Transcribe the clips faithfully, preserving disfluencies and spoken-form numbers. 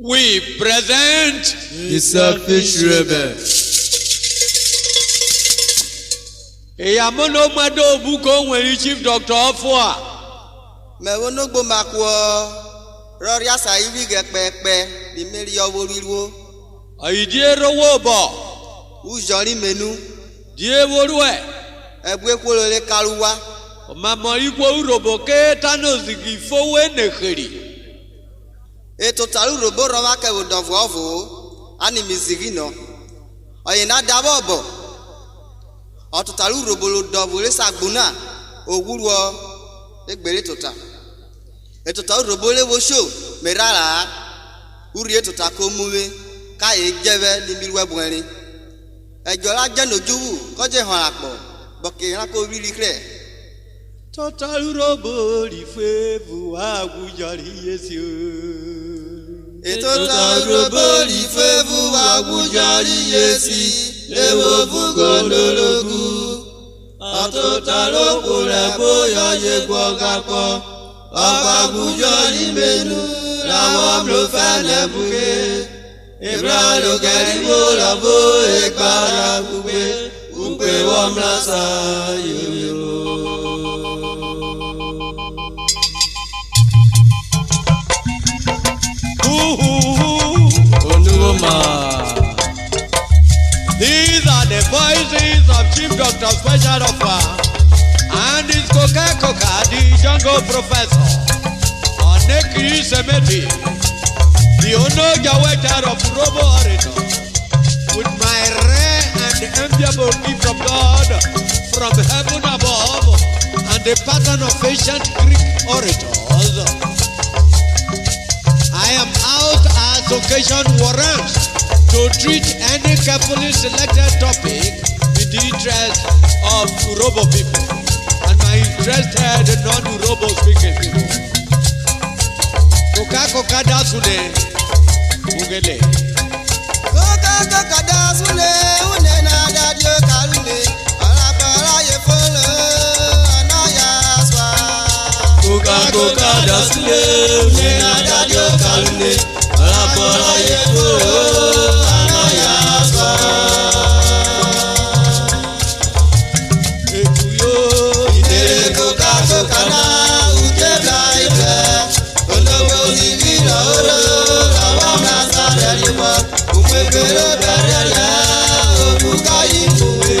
We present the selfish rebel. Eya mono muẹdo obuko wẹn ri Chief Doctor ọfua. Me vwo nogbo ma kuọ, rọ ria sa ivwighrẹ kpẹkpẹ ri me reyọ vwo ruiruo. Ọyidie ro wo obọ? Ujọ ri me nu. Die wo ruẹ? Ẹguẹn ihworo re karuwa. Omamọ rẹ ihwo Urhobo ke tanẹ ozighi fo we ne kheri. Etota rẹ Urhobo rhọvwa kẹ vwẹ odọ vuọvo-o, a ni mi zighi nọ. Ọyena da vwẹ obọ, ọtota rẹ Urhobo rẹ odọvo re sa gbu na, o ghwuruọ, e gbe re tota. Etota rẹ Urhobo re vwo sho, me rhara-a, urhi etota ko mu vwe, kẹ ayen jẹ vwẹ ni mi ruẹ buẹnre. Ẹdjọ ra djẹ na odjuvwu, kọ je họnre akpọ, bọke erhan ko rhiri krẹ. Tota rẹ Urhobo ri fuevu aghwujọ ri Jesu. Etota rẹ Urhobo ri fuevu aghwujọ ri Jesu, evo vughe onoroku. Ọtota rẹ ohwo rẹ ẹbo yọ je guọghọ akpọ, ọvo aghwujọ ri me nu, ra vwọ mrẹ ofẹnẹ buge. Ebra ro kẹrivwo rọ vwo ekpara kugbe, ukpe wọ mrasan yoyovwo. Onuwoma. These are the voices of Chief Doctor Special Offer and his Coca Coca, the jungle professor. Onekiri Semeti, the Ono Jaweta of Urhobo Orator, with my rare and enviable gift of God from heaven above and the pattern of ancient Greek orators. I am out as occasion warrants to treat any carefully selected topic in the interest of Urhobo people and my interested non-Urhobo speaking people. Coca Coca da sune, ugele. Coca Coca da sune, une na da dio kalune, ala bala ye folo, ana ya swa. Coca Coca da sune, une na da dio kalune, ala bala ye folo, ana ya swa. Ekuyo, idere Coca Coca na, uje bla ibre. Olówó ní rírọ̀ oró, àwa máa sáré ní wọn. Òun èpèrè bẹ̀rẹ̀ rẹ̀, òkú káyí mú e.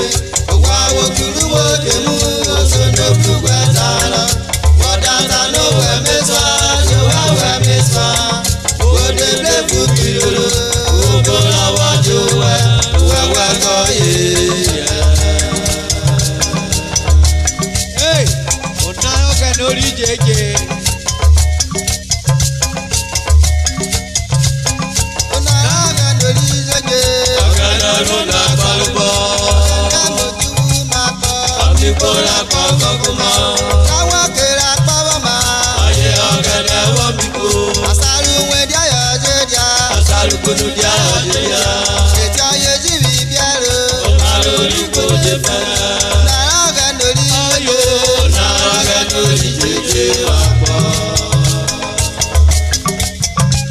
Òwò àwòkúrú wo dé mú, oṣù tó kú wẹ̀ sá lọ. Wọ́n dáadáa ló wẹ̀ mí sọ, ṣé wá wẹ̀ mí sọ? Wo dé blé fún kìlóró, òbó lọ́wọ́ jó wẹ̀, wẹ̀wẹ̀ kọ́ yé. Hey, ọ̀nà ọ̀gá lórí jẹjẹ. Ọ̀nà ọ̀gá lórí jẹjẹ. Ọ̀gá lọ́rùn náà pálọ̀pọ̀. Ọ̀gá lójú máa pọ̀. Àmì kò rà pọ̀ kọ̀kọ̀ mọ́. Káwọn kéré apá wọ́n máa. Ayé ọ̀gá lẹ́wọ̀n mi kú. Àṣàlù wẹ̀ di ayọ̀ ṣe di a. Àṣàlù kùnú di ayọ̀ ṣe di a. Ètò ayé jì mí bí ẹ̀rọ. Ọ̀gá lórí kò dé fẹ́. Nara ọ̀gá lórí. Ayò, nara ọ̀gá lórí jẹjẹ wà pọ̀.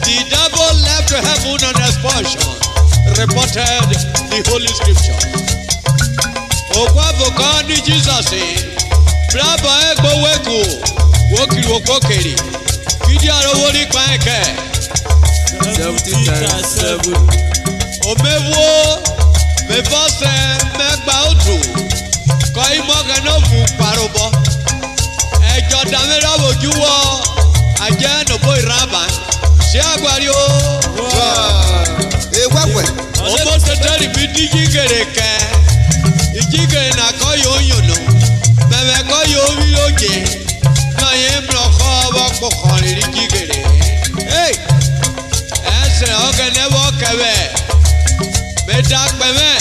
The devil left heaven on expulsion, reported the Holy Scripture. Okwavo kọ ni Jizọs, brabọ egbo weku, wo kiri wo kpokeri, kidie ọ ro vwori kpahen kẹ. Seventy times seven. O me vwo, me vọ sẹ, me gba otu, kọ imọ Ọghẹnẹ ovu kparobọ. Ẹdjọ da me rọ vwo dju wọ, a jẹ nẹ obo irhan ban. Si aguari o. Ewẹwẹ. Ọmọ tẹtẹri mi di jighere kẹ, ijighere na kọye oyono, mẹvwẹ kọye ovwiro je, nọyen mrọkọ vwọ kpokọ rere ijighere. Hey! Ẹsẹ Ọghẹnẹ vwọ kẹ vwẹ, me da kpẹvwẹ,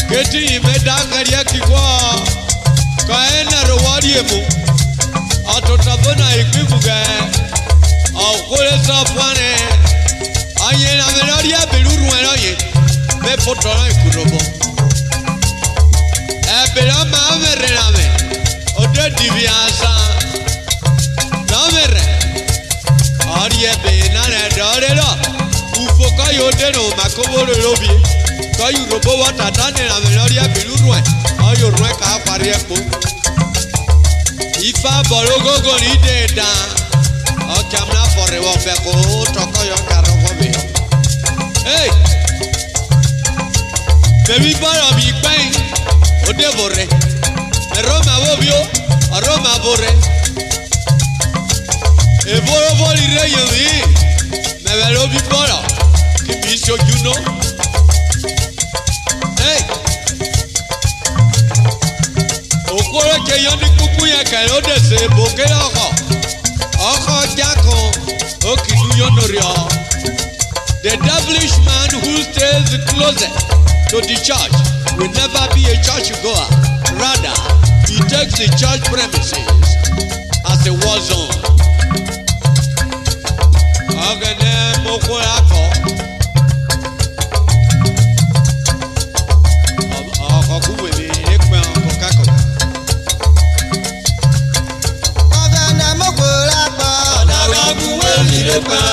ke etiyin me da hẹriẹ kẹ ihwo, kọ enẹ ro wọ riemu. Ọtotọ ọvo na ikpimughẹ, ọhwo re se ọfuanrẹ, ọyen ame rọ riẹbe rẹ urhuẹn rọyen, me fotọ rọyen kurhobo. Ẹbe rẹ ọmavwerhe rẹ ame, o de divwi asan, rọ vwerhẹ, ọ riẹbe na rẹ ẹdẹ ọ rerọ. Eno oma ko vwo rere ovie, kọye urhobo vwọ ta tanẹ eranvwe rọ riẹn ẹbe rẹ urhuẹn, ọye orhuẹn ka hwarhiẹ kpo. Ifa bọrọ ogogo ride da, ọ cha mrẹ afọ rhe vwọ bẹn kẹ otọ kọye ọ ka rhọghọ phihọ. Hey! Me vwi bọrọ mi kpẹn, o de vwo rhe. Me rhoma vwo vio, ọ rhoma vwo rhe. Evo ro vwori rhe yovwi-in, mẹvwẹ ro vwi bọrọ, ki mi se odju no. Hey! Ohwo re che yono ikpukpu yen kẹrẹ o de se ebo kerẹ ọghọ, ọghọ djakan, o ki nu yono riọ. The devilish man who stays closer to the church will never be a church goer. Rather, he takes the church premises as a war zone. Ọghẹnẹ ohwo ra kọ. Ọ-, ọkọ ku wevwi re kpẹn ọkọ kakọ. Ọghẹnẹ mohwo ra kpọ. Ọdagba gu wevwi re kpẹn.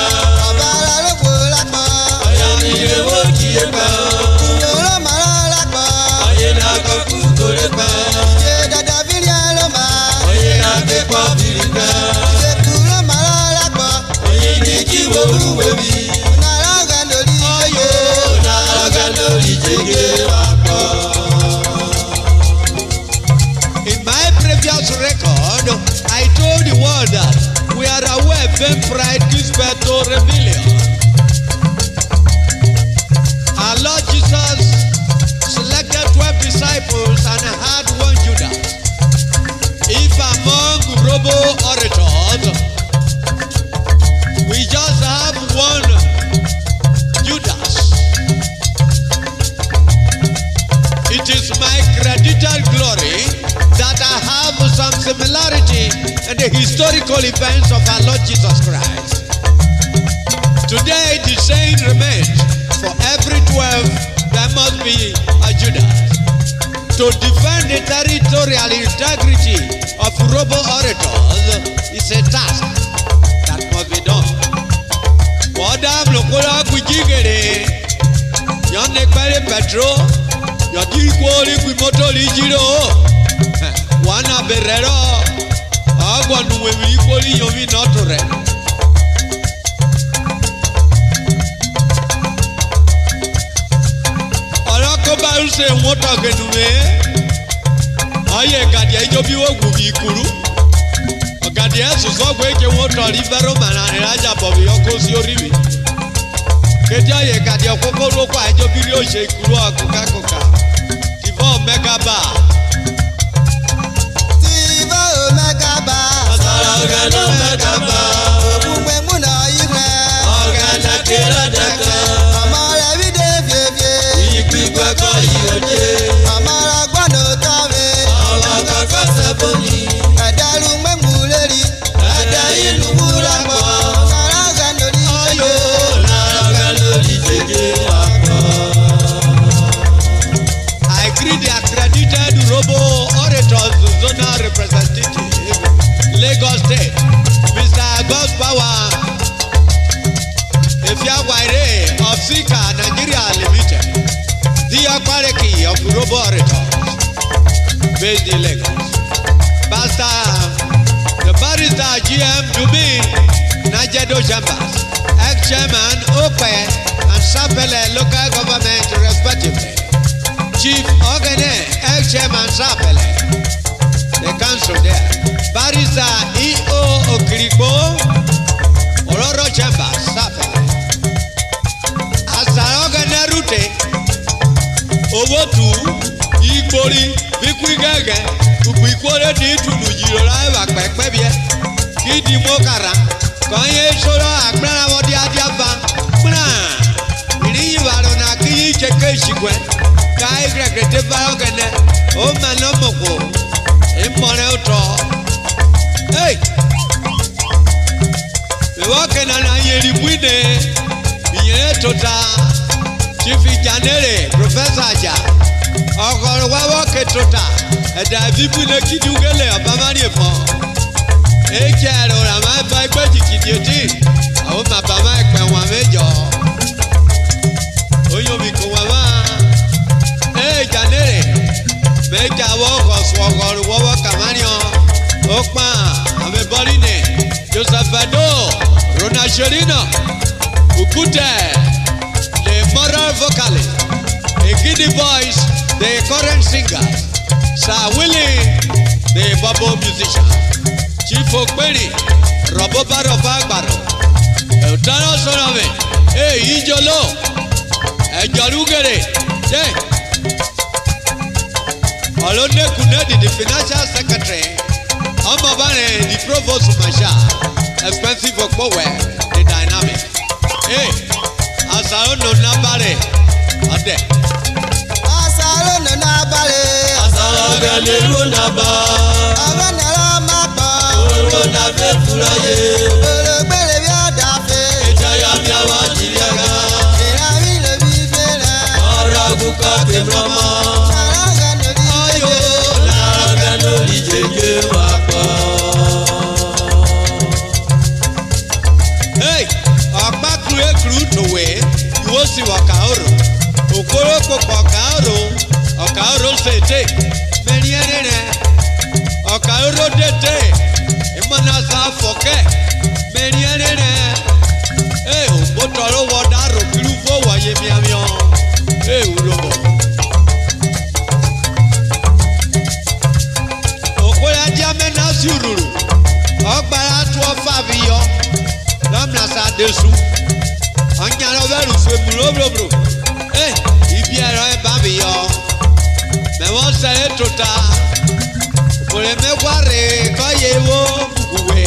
Ọbara ro hwo ra kpọ. Ọya mi re wo ki ye kpẹn. Iyoro mara ra kpọ. Ọye na kọ ku ko re kpẹn. Iye dada viriẹ ro ma. Ọye na ke kpọ viri kpẹn. Iye ku ro mara ra kpọ. Oyin ni ji wo ru wevwi. Una ra gha lori. Ọye, una ra gha lori jege wa kpọ. In my previous record, I told the world that we are aware vain pride gives birth to rebellion. Our Lord Jesus selected twelve disciples and had one Judas. If among Urhobo orators, we just have one Judas, it is my credited glory that I have some similarity in the historical events of our Lord Jesus Christ. Today, the saying remains, for every twelve, there must be a Judas. To defend the territorial integrity of Urhobo orators is a task that must be done. Wọ da mrẹ ohwo rọ gu idjighere, yọ nẹ ekpẹn rẹ pẹtro, yọ dia ihwo ri gu imoto ri jiro-o. Wa na be rhẹrọ, ọ guọnọ uwevwi rẹ ihwo ri yovwin nọ torhẹ. Ọ rọ koba ru se won otọ ghe nure-e, ọye egadiẹ ejobi vwo ghwu vwi ikuru. Ọgadiẹ ẹsosuọ ghwe che won otọ ri vẹ Roma na re ra jabọ phihọ ko si orivwi. Kidie ọye egadiẹ ọkpokpọ ru okwa ejobi ri oshe ikuru ọkoka koka. Tivọ omẹga ba. Tivọ omẹga ba. Ọsara Ọghẹnẹ omẹga ba. Ogbugbe mu na ọye ighwrẹ. Ọghẹnẹ kerẹ dẹkẹ. Ọmọ rẹ vide vievie. Igbigbe kọye oje. Ọmọ rẹ ọgbọnọ otọ ve. Ọmọ kọkọ sẹboni. Ẹdẹ ru umwemwu reri. Ẹdẹ inu ghwura kpọ. Ọsara Ọghẹnẹ ori. Ọyo, na Ọghẹnẹ ori jeje akpọ. I greet the accredited Urhobo Orators Zonal Representative, Lagos State, Mister God's Power Efiawaire of Sika Nigeria Limited, the Akpareki of Urhobo Orators, based in Lagos. Pastor, the Barrister G M Dubin, Najedo Chambers, ex-chairman Okpe and Sapele local government respectively. Chief Ogene, ex-chairman Sapele, the council there. Barrister E O Okirikpo, Ororo Chambers, Sapele. Asan rẹ Ọghẹnẹ rute, obotu, igbori, vẹ ikun ighẹnghẹn, kugbe ihwo re di itunu yiro ra epha kpẹkpẹvwiẹ, ki di muo kara, kọye e choro akpran ra vwọ dia dia va, kpran, iriyin vwaro na ki yi che ke shiguẹ, ka ighwrẹghrẹ te va Ọghẹnẹ, oma nọ mọ ohwo, emọ rẹ otọ. Hey! Vwẹ ọke nana yen ri buine, mi yere tota, Chief Ijanere, Professor Aja, ọghọrọ wa vwọ ke tota, ẹdẹ vi buine kidie ughele ọbama riepọ. E jẹ ẹro ra ma vẹ egbeji kidie eti, ọ ma bama ẹkpẹn wan me jọ. Serino Ukute, the moral vocalist, Ekidi Boys, the current singer, Sir Willie, the bubble musician, Chief Okperi, Robo Baro Fagbaro, Utano Sonobe, eh, Ijolo, Ejọrẹ Ughere, eh, Oloneku Nedi, the financial secretary, Ọmọbare, the provost marshal, expensive Okpowẹ, the dynamic. Hey, Asaro no nabare, ọdẹ. Asaro no nabare. Asaro gẹlẹ ruo naba. Ọvẹnẹ rọ ma kpọ. Oro na fe fura ye. Oro gbere via da fe. Ejaya mi awa jiri aga. Era mi lo mi fera. Ọrọ gu kọ ke mrọmọ. Asaro gẹlẹ ri. Ayo. Asaro gẹlẹ ri jeje wa kpọ. Hey, ọkpakru ekru te owẹ, ihwo sivwẹ ọkaoro. Ohwo ro kpokpo ọkaoro, ọkaoro se te. Me riẹnre rẹ ọkaoro de te, emọ na sa fọ kẹ. Me riẹnre rẹ, hey, obotọ ro wọ da ro kiri uvo wọ ye miavwiọ. Hey, urhobo. Ohwo rẹ dia mẹ na si urhuru, ọ gba ra tuọ ọfa phiyọ, rọ mrasan de sun. Ọ yanran vẹ rẹ ufuemu ro bro bro. E, ibiẹ rọyen ba phiyọ. Mẹ vwọ sẹre tota, obo re me ghwa rhe kọye vwo uwe.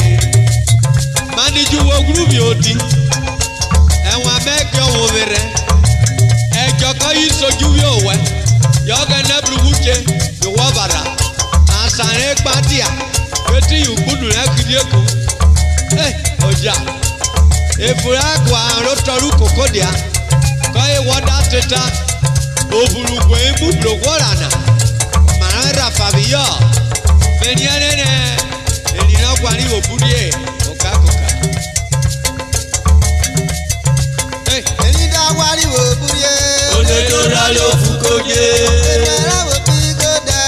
Mani ji wo ghwruvwi odi, ẹnwan mẹ kẹ ọvwovwerhẹ. Ẹdjọ kọye isodje uvie owẹ, yẹ Ọghẹnẹ bru vwo uche, yẹ owọ ọbara. Asan re gba dia, etiyin ugbunu rẹ ẹkidieku. E, oja, evun rẹ aguan ro tọrọ ukoko dia, kọye wọ da te ta, ovwurugbe emu bro ghwọra na, ma rẹ rafa phiyọ, me riẹnre nẹ eri rẹ ọguan ri vwo burie koka koka. Hey. Eri da ghwa ri vwo burie. Onedo ra lo fu ko je. Eri ra vwo kpi ko dẹ.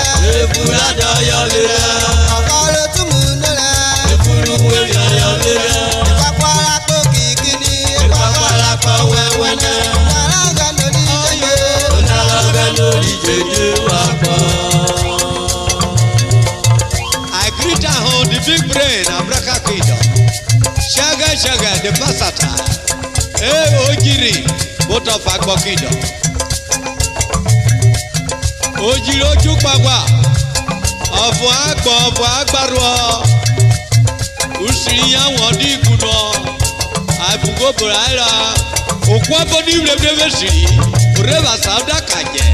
Efu ra da ya vera. Ọkọ ro tumu no rẹ. Efu ru we ya ya vera. Ipapọ ra kpo kikini. Ipapọ ra kpo wẹwẹnẹ. Nara ga no ri jeje. Nara ga no ri jeje wa kpọ. I greet her on the big brain, Abraka Kingdom. Shege, shege, the versatile. E ojiri, but of Agbo Kingdom. Ojiri oju kpagba, ọvo agbo, ọvo agbaruọ. Usiri ya wọn di igbunọ. Avugo bora era. Okwu ọvo ni vrevre vwe siri. Orevwasa da kajẹ.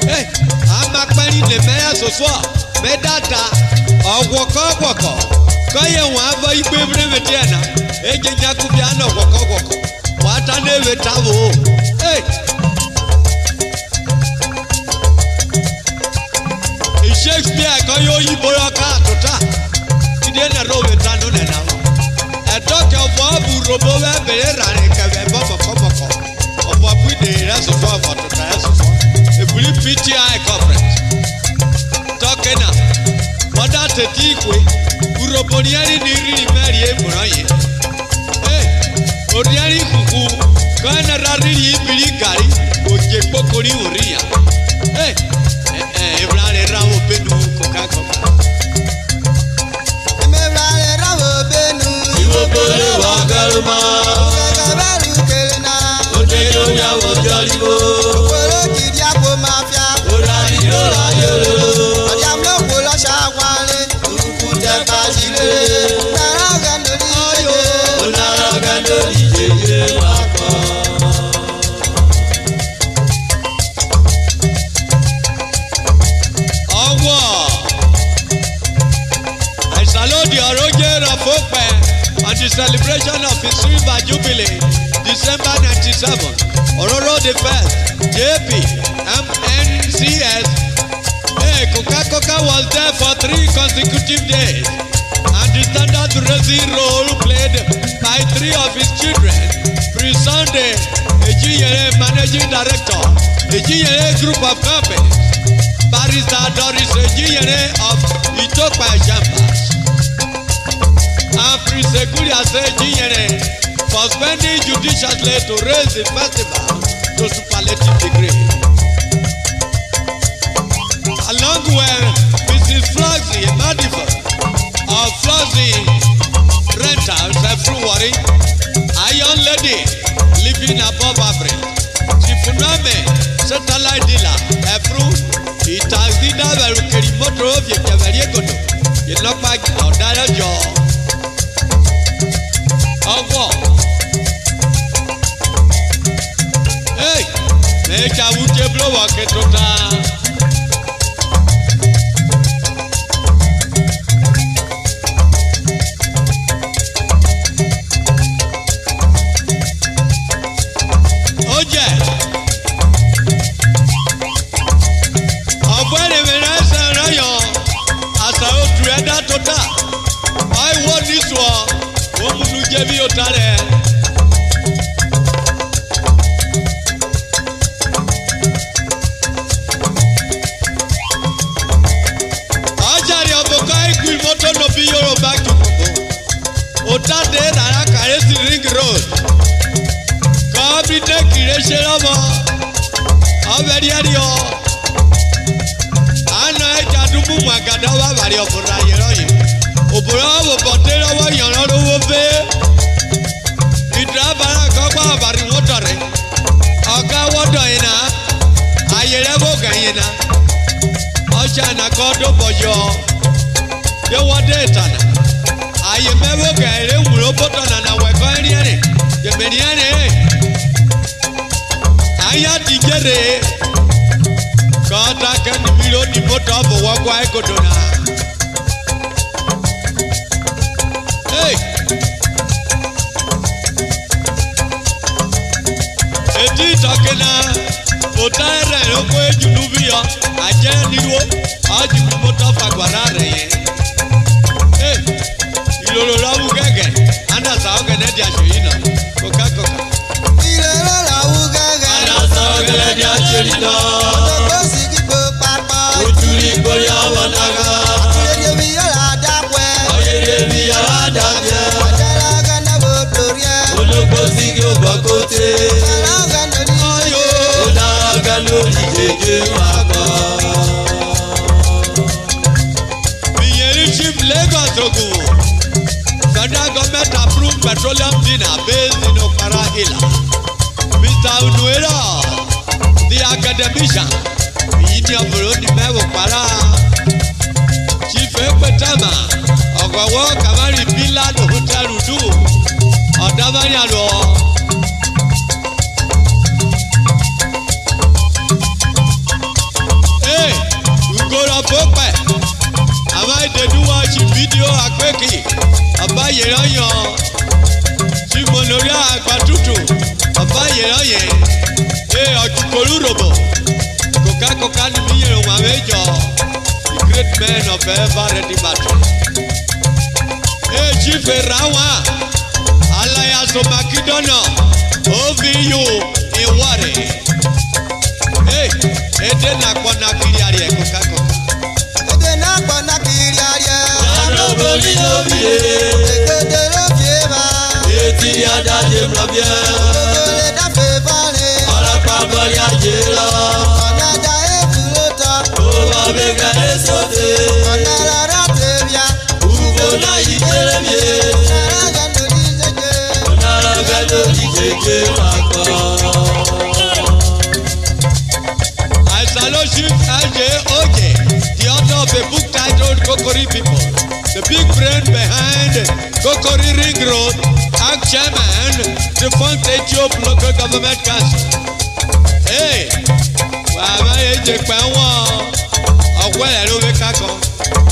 Eh, a ma kpẹri ne mẹ rẹsosuọ. Me da ta, ọghwọkọ ọghwọkọ, kọye wan vọ ikpe vrẹn vwẹ etiẹ na, e je nyaku phia nẹ ọghwọkọ ọghwọkọ, wa ta nẹ e vwe tavwo-o. Hey! Shakespeare kọye oyibo rọ ka tota, kidie nẹ ẹrhovwo eta nonẹ na. Ẹdọke ọvuọvo Urhobo vwẹ ẹbẹre erhanre kẹ vwẹ ẹbọ mọkọ mọkọ. Ọvuọvo ide rẹ ẹsosuọ, ọvuọvo tota rẹ ẹsosuọ. Ebri P T I conference. Tọke na, wọ da tete ihwe, Urhobo riẹnre ni rhiri mẹ rhie emu rọye. E, o riẹnre ihuvwu, kọye na rha rhiri ibiri gari, o je kpokori vwo rhi yan. E, e, e, evrare rha vwẹ obenu koka koka. Emevrare ra vwẹ obenu. Ihwo kporo wa gẹruma. Ọghẹghẹ vẹ ru kere na. Ote yo ya wo jọriwo. Okporo ki dia kpo mafia. Ora ri ro ra yororo. Ọdia mrẹ ohwo rọ sha ghwanre. Ukute kpazi rere. Nara ọghẹnẹ ri jeje. Onara ọghẹnẹ ri jeje wa kọ. Ọghwọ. Ẹsalodi ọroje rọ fo kpẹ on the celebration of his silver jubilee, December ninety-seven, Ororo the first, J P, M N C S. Hey, Coca-Cola was there for three consecutive days, and the standard raising role played by three of his children, Prince Sunday Ejiyere, Managing Director, Ejiyere Group of Companies, Barrister Doris Ejiyere of Itokpa Chambers, and Prince Eguliase Ejiyere, for spending judiciously to raise the festival to superlative degree. Along with Missus Flossie Emadifo of Flossie Rentals, Efruwori, Iron Lady living above average, Chief Name, satellite dealer, Efru, itaxi da vwẹ ukeri motor ovie jẹvwẹri ekoto, inọkpa ọdara jọ. Ọghwọ. Hey, me cha vwo uche bro vwọ ke tota. Ojẹ. Ọbọ ẹrẹvwe rẹ ẹsẹ rọye, asan rẹ otu rẹ da tota, ọ ihwo ni suọ, wo mu nu je vwẹ ota rẹ. Ọ cha riọvo kọ ikun imoto no bi Yoruba chukwu. Ota de rara kare si Ring Road. Kọ mi de ki re sherọ vwọ, ọ vwẹ riẹriọ. A nọ ẹcha du mu mu agada wa vware ọvo rẹ aye rọye. Obo rọ vwobọ te rọ vwọ yọnrọn ro vwo ve. Idrava ra kọ gba vware iwotọ rhe. Ọga wọ dọ yena, aye rẹ vwẹ oghẹn yena. Ọshare na kọ dobọ yọ, ye wọ de eta na. Aye mẹ vwẹ oghẹn re wuru obotọ nana, wẹ kọ riẹnre, ye me riẹnre-e. Ayen didjerhe, kọ ta kẹ ni mi ro ni moto ọvo wọ gua ẹgodo na. Hey! Eti tọke na, ota ẹrẹ rẹ ohwo edjunu phiyọ, a jẹ ni ruo, ọ ji mu moto ọfa guara rẹ yen. Hey! Iroro rọ vwẹ ughẹghẹ, a da sa Ọghẹnẹ dia sheri nọ, koka koka. Iroro rọ vwẹ ughẹghẹ. A da sa Ọghẹnẹ dia sheri nọ. Ọdọ gbosi ki kpo kpakpọ. Otu ri gbori ọvọ na gha. Ọtu re riomi yọ ra da hwẹ. Ọye riomi yọ ra da viẹ. Ọdara Ọghẹnẹ vwo doriẹ. Ologbo si ki obọ kote. Ọdara Ọghẹnẹ ri. Ọdara Ọghẹnẹ ri jeje wa kọ. Miyeri Chief Lagos Ogun, Federal Government approved petroleum dealer based in Okpara Ila. Mister Unuero, the academician, iyi ni ọvọro ni mẹ vwẹ Okpara. Chief Ekpetama, ọghọghọ Kamari Villa no Hotel Udu, ọdavarian ruọ. Hey, ugoro ọvo kpẹ, avwanre de nu watch video akpeki, ọbaye rọye, Shimon Oria Agbatutu, ọbaye rọye, hey, ọchuko rẹ Urhobo, koka koka ni mi yere wanvwe jọ, the great men of Ever Ready Battery. Hey, Chief Erawan, Alliance Makedonia, O V U, Iware. Hey, ede na akpọ na ki riariẹ koka koka. Ede na akpọ na ki riariẹ. Yaro boli ovie. Ekede ro vie ma. Eti ya da je mrọbiẹ. Ekede re da fe vare. Ọrọkpa bọri aje rọ. Ọna da evun rotọ. Owọ vwẹ egha esote. Ọna rara te phia. Uvo na yi kere mie. Ọna ra ga no ri jeje. Ọna ra ga no ri jeje wa kọ. I salute Chief L J Oje, the author of a book titled Kokori People, the big brain behind Kokori Ring Road, and chairman, defunct Etiop Local Government Council. Hey, wa ma eje kpẹ wọn, ọghwẹrẹ ro ve kakọ.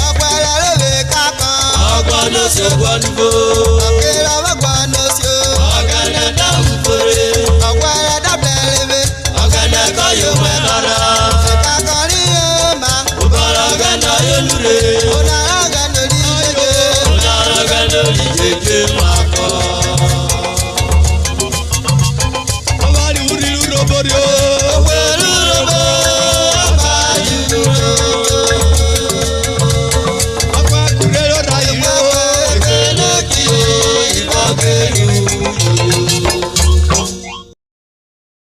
Ọghwẹrẹ ro ve kakọ. Ọgbọ no si ogbọ nugbo. Ọke ra vwẹ ọgbọ no si o. Ọghẹnẹ da ufore. Ọghwẹrẹ da bẹrẹ ve. Ọghẹnẹ kọye owẹ nana. Kakọ ri oma. Obara Ọghẹnẹ aye nure. Ona Ọghẹnẹ ri jeje. Ona Ọghẹnẹ ri jeje ma kọ. Ọba ri urhi ru robo rio. Owe ru robo, ọba ri ru robo. Ọba kure ro ra yi ro. Ekele ki o, ibọ ke ru.